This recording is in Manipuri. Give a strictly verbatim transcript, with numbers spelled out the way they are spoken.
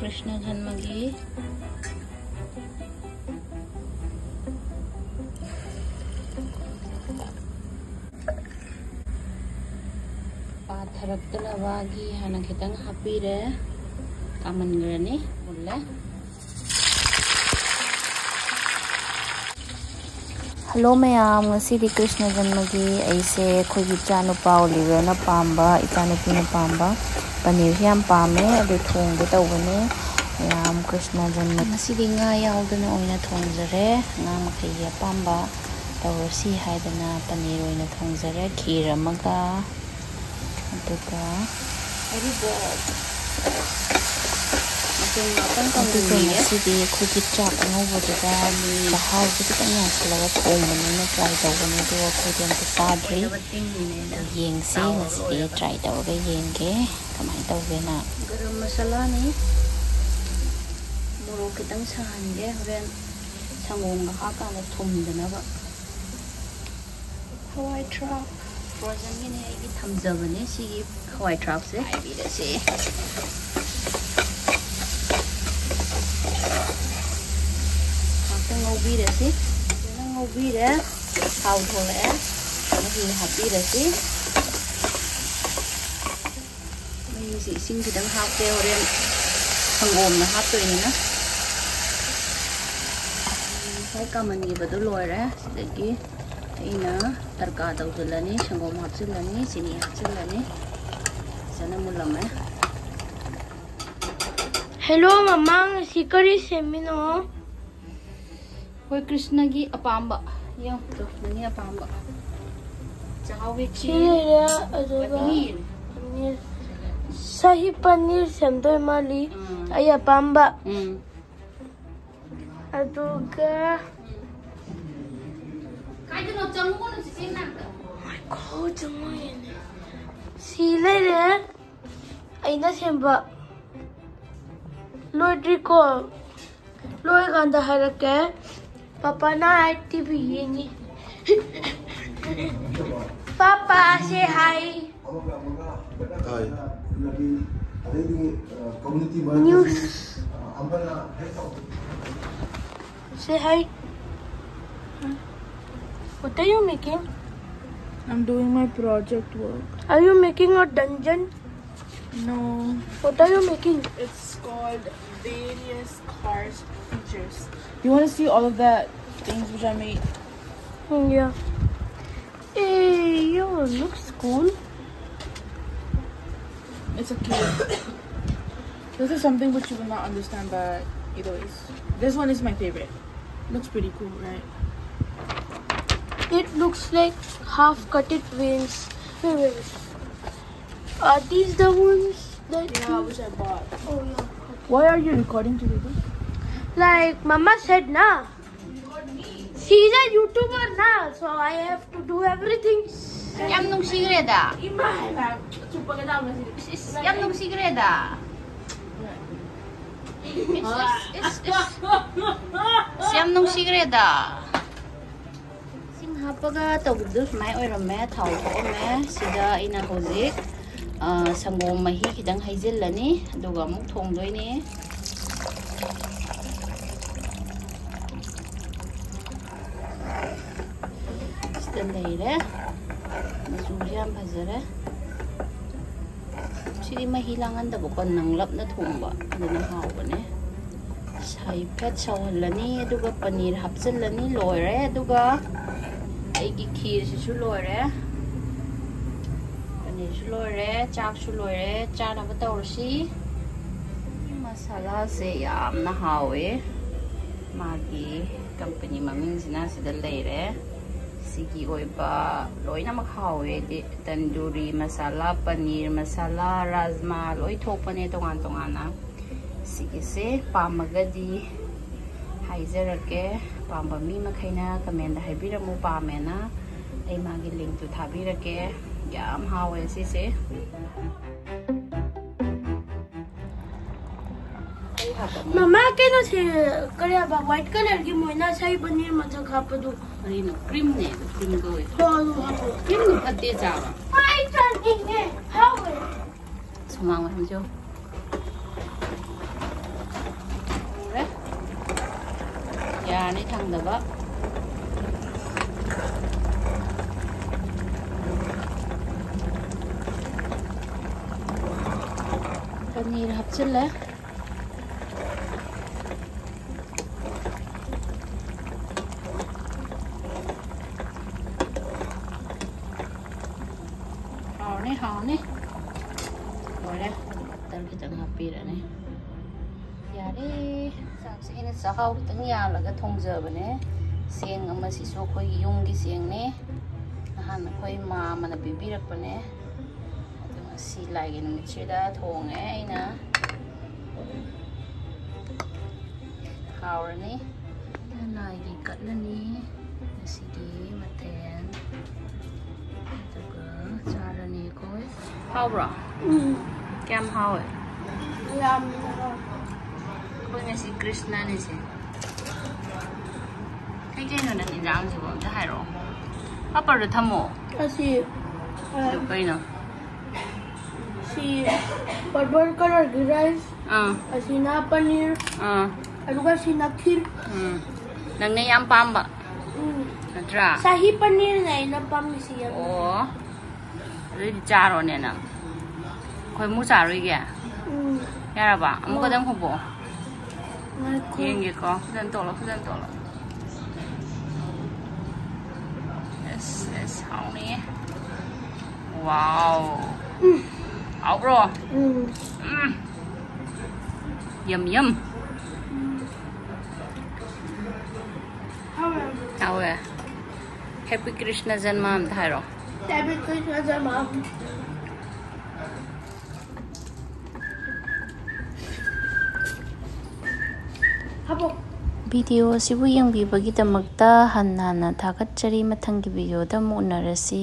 ꯀ꯭ꯔꯤꯁꯅ ꯖꯟꯃꯒꯤ ꯄꯥꯊꯔꯛꯇꯅꯕꯒꯤ ꯍꯥꯟꯅ ꯈꯤꯇꯪ ꯍꯥꯞꯄꯤꯔꯦ꯫ ꯀꯥꯃꯟꯈ꯭ꯔꯅꯤ꯫ ꯃꯨꯜꯂꯦ꯫ ꯍꯜꯂꯣ ꯃꯌꯥꯝ, ꯉꯁꯤꯗꯤ ꯀ꯭ꯔꯤꯁꯅ ꯖꯟꯃꯒꯤ ꯑꯩꯁꯦ ꯑꯩꯈꯣꯏꯒꯤ ꯏꯆꯥꯅꯨꯄꯥ ꯑꯣꯂꯤꯕꯔꯅ ꯄꯥꯝꯕ, ꯏꯆꯥꯅꯨꯄꯤꯅ ꯄꯥꯝꯕ ꯄꯅꯤꯔꯁꯦ ꯌꯥꯝ ꯄꯥꯝꯃꯦ, ꯑꯗꯨ ꯊꯣꯡꯒꯦ ꯇꯧꯕꯅꯦ꯫ ꯃꯌꯥꯝ, ꯀ꯭ꯔꯤꯁꯅ ꯖꯟꯃ ꯉꯁꯤꯗꯤ ꯉꯥ ꯌꯥꯎꯗꯅ ꯑꯣꯏꯅ ꯊꯣꯡꯖꯔꯦ꯫ ꯑꯉꯥꯡ ꯃꯈꯩꯒꯤ ꯑꯄꯥꯝꯕ ꯇꯧꯔꯁꯤ ꯍꯥꯏꯗꯅ ꯄꯅꯤꯔ ꯑꯣꯏꯅ ꯊꯣꯡꯖꯔꯦ, ꯈꯤꯔ ꯑꯃꯒ꯫ ꯑꯗꯨꯒ ꯃꯆꯨꯝ ꯉꯥꯛꯇꯪ ꯑꯗꯨꯒ ꯀꯪꯍꯟꯕꯤꯔꯦ꯫ ꯉꯁꯤꯗꯤ ꯑꯩꯈꯣꯏꯒꯤ ꯆꯥꯛ ꯑꯉꯧꯕꯗꯨꯗ ꯆꯥꯛꯍꯥꯎꯁꯦ ꯈꯤꯇꯪ ꯌꯥꯟꯁꯤꯜꯂꯒ ꯊꯣꯡꯕꯅꯤꯅ ꯇ꯭ꯔꯥꯏ ꯇꯧꯕꯅꯦ, ꯑꯗꯨꯒ ꯑꯩꯈꯣꯏꯗꯤ ꯑꯝꯇ ꯆꯥꯗ꯭ꯔꯤ꯫ ꯑꯣꯏꯗꯕ ꯇꯤꯡꯉꯤꯅꯦ ꯑꯩꯅ꯫ ꯌꯦꯡꯁꯦ, ꯆꯥꯎꯔꯕ ꯉꯁꯤꯗꯤ ꯂꯣꯏꯔꯕ꯫ ꯇ꯭ꯔꯥꯏ ꯇꯧꯔꯒ ꯌꯦꯡꯒꯦ ꯀꯃꯥꯏꯅ ꯇꯧꯒꯦꯅ꯫ ꯒꯔꯝ ꯃꯁꯥꯂꯥꯅꯤ꯫ ꯃꯣꯔꯣꯛ ꯈꯤꯇꯪ ꯁꯥꯍꯟꯒꯦ, ꯍꯣꯔꯦꯟ ꯁꯪꯒꯣꯝꯒ ꯍꯥꯞꯀꯥꯟꯗ ꯊꯨꯝꯗꯅꯕ꯫ ꯍꯋꯥꯏ ꯊ꯭ꯔꯥꯛ ꯐ꯭ꯔꯣꯖꯟꯒꯤꯅꯦ ꯑꯩꯒꯤ ꯊꯝꯖꯕꯅꯦ꯫ ꯁꯤꯒꯤ ꯍꯋꯥꯏ ꯊ꯭ꯔꯥꯛꯁꯦ ꯍꯥꯏꯕꯤꯔꯁꯦ꯫ ꯉꯥꯛꯇꯪ ꯉꯧꯕꯤꯔꯁꯤ꯫ ꯐꯖꯅ ꯉꯧꯕꯤꯔꯦ꯫ ꯊꯥꯎ ꯊꯣꯛꯂꯛꯑꯦ꯫ ꯃꯍꯤ ꯍꯥꯞꯄꯤꯔꯁꯤ꯫ ꯃꯍꯤꯁꯦ ꯏꯁꯤꯡ ꯈꯤꯇꯪ ꯍꯥꯞꯀꯦ, ꯍꯣꯔꯦꯟ ꯁꯪꯒꯣꯝꯅ ꯍꯥꯞꯇꯣꯏꯅꯤꯅ꯫ ꯉꯁꯥꯏ ꯀꯥꯃꯟꯈꯤꯕꯗꯨ ꯂꯣꯏꯔꯦ꯫ ꯁꯤꯗꯒꯤ ꯑꯩꯅ ꯇꯔꯀꯥ ꯇꯧꯁꯤꯜꯂꯅꯤ, ꯁꯪꯒꯣꯝ ꯍꯥꯞꯆꯤꯜꯂꯅꯤ, ꯆꯤꯅꯤ ꯍꯥꯞꯆꯤꯜꯂꯅꯤ꯫ ꯐꯖꯅ ꯃꯨꯜꯂꯝꯃꯦ꯫ ꯍꯦꯜꯂꯣ ꯃꯃꯥ, ꯉꯁꯤ ꯀꯔꯤ ꯁꯦꯝꯃꯤꯅꯣ? ꯑꯩꯈꯣꯏ ꯀ꯭ꯔꯤꯁꯅꯒꯤ ꯑꯄꯥꯝꯕ꯫ ꯌꯦꯡꯉꯨ, ꯅꯪꯒꯤ ꯑꯄꯥꯝꯕ꯫ ꯆꯥꯛꯍꯥꯎꯒꯤ ꯁꯤ ꯈꯤꯔ, ꯂꯩꯔꯦ, ꯑꯗꯨꯒ ꯄꯅꯤꯔ꯫ ꯄꯅꯤꯔ꯫ ꯁꯍꯤ ꯄꯅꯤꯔ ꯁꯦꯝꯗꯣꯏ ꯃꯥꯜꯂꯤ꯫ ꯎꯝ꯫ ꯑꯩ ꯑꯄꯥꯝꯕ꯫ ꯎꯝ꯫ ꯑꯗꯨꯒ ꯀꯥꯏꯗꯅꯣ ꯆꯪꯉꯨꯀꯣ, ꯅꯪ ꯆꯤꯆꯦ ꯃꯅꯥꯛꯇ꯫ ꯉꯥꯏꯈꯣ, ꯆꯪꯉꯨꯏꯅꯦ꯫ ꯁꯤ ꯂꯩꯔꯦ꯫ ꯑꯩꯅ ꯁꯦꯝꯕ ꯂꯣꯏꯗ꯭ꯔꯤꯀꯣ꯫ ꯂꯣꯏꯀꯥꯟꯗ ꯍꯥꯏꯔꯛꯀꯦ꯫ ꯄꯥꯄꯥꯅ ꯑꯩ ꯇꯤꯚꯤ ꯌꯦꯡꯉꯤ꯫ Papa, say hi꯫ ꯇꯥꯏ꯫ ꯑꯗꯩꯗꯤ ꯀꯝꯃ꯭ꯌꯨꯅꯤꯇꯤ ꯃꯔꯛꯇꯁꯨ ꯑꯃꯅ ꯍꯦꯛ ꯇꯧ. Say hi. What are you making? I'm doing my project work. Are you making a dungeon? No. What are you making? It's called various cars features. You want to see all of the things which I made? Mm, yeah. Hey, yo, looks cool. It's a cube. This is something which you will not understand, but either ways, this one is my favorite. Looks pretty cool, right? It looks like half cutted veins. Wait, wait, wait. Are these the ones that Yeah, you which I bought. Oh, yeah. Why are you recording today? Like Mama said, na. She's a YouTuber now, so I have to do everything. ꯌꯥꯝ ꯅꯨꯡꯁꯤꯈ꯭ꯔꯦꯗ. ꯏꯃꯥ, ꯏꯃꯥ, ꯆꯨꯞꯄꯒ ꯇꯧꯕꯁꯤꯗꯤ. ꯏꯁ, ꯏꯁ, ꯌꯥꯝ ꯅꯨꯡꯁꯤꯈ꯭ꯔꯦꯗ. ꯏꯁ, ꯏꯁ, ꯏꯁ, ꯏꯁ. ꯏꯁ, ꯌꯥꯝ ꯅꯨꯡꯁꯤꯈ꯭ꯔꯦꯗ. ꯏꯁꯤꯡ ꯍꯥꯞꯄꯒ ꯇꯧꯕꯗꯨ ꯁꯨꯃꯥꯏꯅ ꯑꯣꯏꯔꯝꯃꯦ꯫ ꯊꯥꯎ ꯊꯣꯛꯑꯝꯃꯦ꯫ ꯁꯤꯗ ꯑꯩꯅ ꯍꯧꯖꯤꯛ, ꯑ, ꯁꯪꯒꯣꯝ ꯃꯍꯤ ꯈꯤꯇꯪ ꯍꯩꯖꯤꯜꯂꯅꯤ, ꯑꯗꯨꯒ ꯑꯃꯨꯛ ꯊꯣꯡꯗꯣꯏꯅꯤ꯫ ꯁꯤꯗ ꯂꯩꯔꯦ꯫ ꯃꯆꯨꯁꯦ ꯌꯥꯝ ꯐꯖꯔꯦ꯫ ꯁꯤꯗꯤ ꯃꯍꯤ ꯂꯥꯡꯍꯟꯗꯕꯀꯣ, ꯅꯪꯂꯞꯅ ꯊꯣꯡꯕ, ꯑꯗꯨꯅ ꯍꯥꯎꯕꯅꯦ꯫ ꯁꯥꯏꯐꯦꯠ ꯁꯧꯍꯜꯂꯅꯤ, ꯑꯗꯨꯒ ꯄꯅꯤꯔ ꯍꯥꯞꯆꯤꯜꯂꯅꯤ꯫ ꯂꯣꯏꯔꯦ꯫ ꯑꯗꯨꯒ ꯑꯩꯒꯤ ꯈꯤꯔꯁꯤꯁꯨ ꯂꯣꯏꯔꯦ, ꯄꯅꯤꯔꯁꯨ ꯂꯣꯏꯔꯦ, ꯆꯥꯛꯁꯨ ꯂꯣꯏꯔꯦ꯫ ꯆꯥꯅꯕ ꯇꯧꯔꯁꯤ꯫ ꯃꯁꯥꯂꯥꯁꯦ ꯌꯥꯝꯅ ꯍꯥꯎꯋꯦ꯫ ꯃꯥꯒꯤ ꯀꯝꯄꯅꯤ ꯃꯃꯤꯡꯁꯤꯅ ꯁꯤꯗ ꯂꯩꯔꯦ꯫ ꯁꯤꯒꯤ ꯑꯣꯏꯕ ꯂꯣꯏꯅꯃꯛ ꯍꯥꯎꯋꯦ꯫ ꯍꯥꯏꯗꯤ ꯇꯟꯗꯨꯔꯤ ꯃꯁꯥꯂꯥ, ꯄꯅꯤꯔ ꯃꯁꯥꯂꯥ, ꯔꯥꯖꯃꯥ ꯂꯣꯏ ꯊꯣꯛꯄꯅꯦ ꯇꯣꯉꯥꯟ ꯇꯣꯉꯥꯟꯅ꯫ ꯁꯤꯒꯤꯁꯦ ꯄꯥꯝꯃꯒꯗꯤ ꯍꯥꯏꯖꯔꯛꯀꯦ꯫ ꯄꯥꯝꯕ ꯃꯤ ꯃꯈꯩꯅ ꯀꯃꯦꯟꯗ ꯍꯥꯏꯕꯤꯔꯝꯃꯨ ꯄꯥꯝꯃꯦꯅ꯫ ꯑꯩ ꯃꯥꯒꯤ ꯂꯤꯡꯛꯇꯨ ꯊꯥꯕꯤꯔꯛꯀꯦ꯫ ꯌꯥꯝ ꯍꯥꯎꯋꯦ ꯁꯤꯁꯦ꯫ ꯃꯃꯥ, ꯀꯩꯅꯣꯁꯦ, ꯀꯔꯤ ꯍꯥꯏꯕ, ꯋꯥꯏꯠ ꯀꯂꯔꯒꯤ ꯃꯣꯏꯅ ꯁꯥꯍꯤ ꯄꯅꯤꯔ ꯃꯊꯛ ꯍꯥꯞꯄꯗꯨ? ꯀꯔꯤꯅꯣ? ꯀ꯭ꯔꯤꯝꯅꯦ ꯑꯗꯨ, ꯀ꯭ꯔꯤꯝ ꯀꯧꯋꯦ꯫ ꯍꯣꯏ, ꯑꯗꯨ ꯍꯥꯞꯄꯣ꯫ ꯀ꯭ꯔꯤꯝꯗꯨ ꯐꯠꯇꯦ ꯆꯥꯕ꯫ ꯑꯩ ꯆꯥꯅꯤꯡꯉꯦ, ꯍꯥꯎꯋꯦ꯫ ꯍꯨꯃꯥꯡ ꯃꯌꯥꯝꯁꯨ ꯎꯔꯦ꯫ ꯌꯥꯔꯅꯤ ꯊꯥꯡꯗꯕ꯫ ꯄꯅꯤꯔ ꯍꯥꯞꯆꯤꯜꯂꯦ꯫ ꯍꯥꯎꯔꯅꯤ, ꯍꯥꯎꯔꯅꯤ꯫ ꯂꯣꯏꯔꯦ꯫ ꯕꯇꯔ ꯈꯤꯇꯪ ꯍꯥꯞꯄꯤꯔꯅꯤ꯫ ꯌꯥꯔꯦ꯫ ꯆꯥꯛꯁꯦ ꯑꯩꯅ ꯆꯥꯛꯍꯥꯎ ꯈꯤꯇꯪ ꯌꯥꯜꯂꯒ ꯊꯣꯡꯖꯕꯅꯦ꯫ ꯆꯦꯡ ꯑꯃꯁꯤꯁꯨ ꯑꯩꯈꯣꯏꯒꯤ ꯌꯨꯝꯒꯤ ꯆꯦꯡꯅꯦ꯫ ꯅꯍꯥꯟ ꯑꯩꯈꯣꯏ ꯃꯥꯝꯃꯅ ꯄꯤꯕꯤꯔꯛꯄꯅꯦ꯫ ꯑꯗꯣ ꯉꯁꯤ ꯂꯥꯏꯒꯤ ꯅꯨꯃꯤꯠꯁꯤꯗ ꯊꯣꯡꯉꯦ ꯑꯩꯅ꯫ ꯍꯥꯎꯔꯅꯤ꯫ ꯂꯥꯏꯒꯤ ꯀꯠꯂꯅꯤ ꯉꯁꯤꯒꯤ ꯃꯊꯦꯜ꯫ ꯑꯗꯨꯒ ꯆꯥꯔꯅꯤ ꯑꯩꯈꯣꯏ꯫ ꯍꯥꯎꯕ꯭ꯔꯣ? ꯎꯝ꯫ ꯀꯌꯥꯝ ꯍꯥꯎꯋꯦ? ꯌꯥꯝꯅ ꯍꯥꯎꯋꯦ꯫ ꯑꯩꯈꯣꯏ ꯉꯁꯤ ꯀ꯭ꯔꯤꯁꯅꯅꯤꯁꯦ꯫ ꯀꯩꯀꯩꯅꯣ ꯅꯪ ꯏꯟꯖꯥꯡꯁꯤꯕꯣ? ꯑꯝꯇ ꯍꯥꯏꯔꯛꯑꯣ꯫ ꯄꯥꯄꯔꯗꯣ ꯊꯝꯃꯣ꯫ ꯑꯁꯤ, ꯑ, ꯑꯗꯨ ꯀꯩꯅꯣ? ꯁꯤ purple colourꯒꯤ rice, ꯑꯥ꯫ ꯑꯁꯤꯅ ꯄꯅꯤꯔ, ꯑꯥ꯫ ꯑꯗꯨꯒ ꯁꯤꯅ ꯈꯤꯔ꯫ ꯎꯝ꯫ ꯅꯪꯅ ꯌꯥꯝ ꯄꯥꯝꯕ ꯎꯝ꯫ ꯅꯠꯇ꯭ꯔꯥ? ꯁꯥꯍꯤ ꯄꯅꯤꯔꯅ ꯑꯩꯅ ꯄꯥꯝꯃꯤꯁꯤ ꯌꯥꯝ꯫ ꯑꯣ꯫ ꯑꯗꯨꯏꯗꯤ ꯆꯥꯔꯣꯅꯦ ꯅꯪ꯫ ꯑꯩꯈꯣꯏ ꯑꯃꯨꯛ ꯆꯥꯔꯣꯏꯒꯦ? ꯎꯝ꯫ ꯌꯥꯔꯕ? ꯑꯃꯨꯛꯀꯗꯪ ꯍꯨꯞꯄꯛꯑꯣ꯫ ꯉꯥꯏꯈꯣ꯫ ꯌꯦꯡꯒꯦꯀꯣ꯫ ꯐꯖꯅ ꯇꯣꯠꯂꯣ, ꯐꯖꯅ ꯇꯣꯠꯂꯣ꯫ ꯑꯁ, ꯑꯁ, ꯍꯥꯎꯅꯤꯌꯦ꯫ Wow꯫ ꯎꯝ꯫ ꯍꯥꯎꯕ꯭ꯔꯣ? ꯎꯝ꯫ ꯎꯝ꯫ ꯌꯝ, ꯌꯝ꯫ ꯍꯥꯎꯋꯦ꯫ ꯍꯥꯎꯋꯦ꯫ Happy Krishna Janma ꯑꯝꯇ ꯍꯥꯏꯔꯣ꯫ Happy Krishna Janma꯫ ꯍꯥꯞꯄꯣ꯫ ꯚꯤꯗꯤꯑꯣ ꯑꯁꯤꯕꯨ ꯌꯦꯡꯕꯤꯕꯒꯤꯗꯃꯛꯇ ꯍꯟꯅ ꯍꯟꯅ ꯊꯥꯒꯠꯆꯔꯤ꯫ ꯃꯊꯪꯒꯤ ꯚꯤꯗꯤꯑꯣꯗ ꯑꯃꯨꯛ ꯎꯅꯔꯁꯤ꯫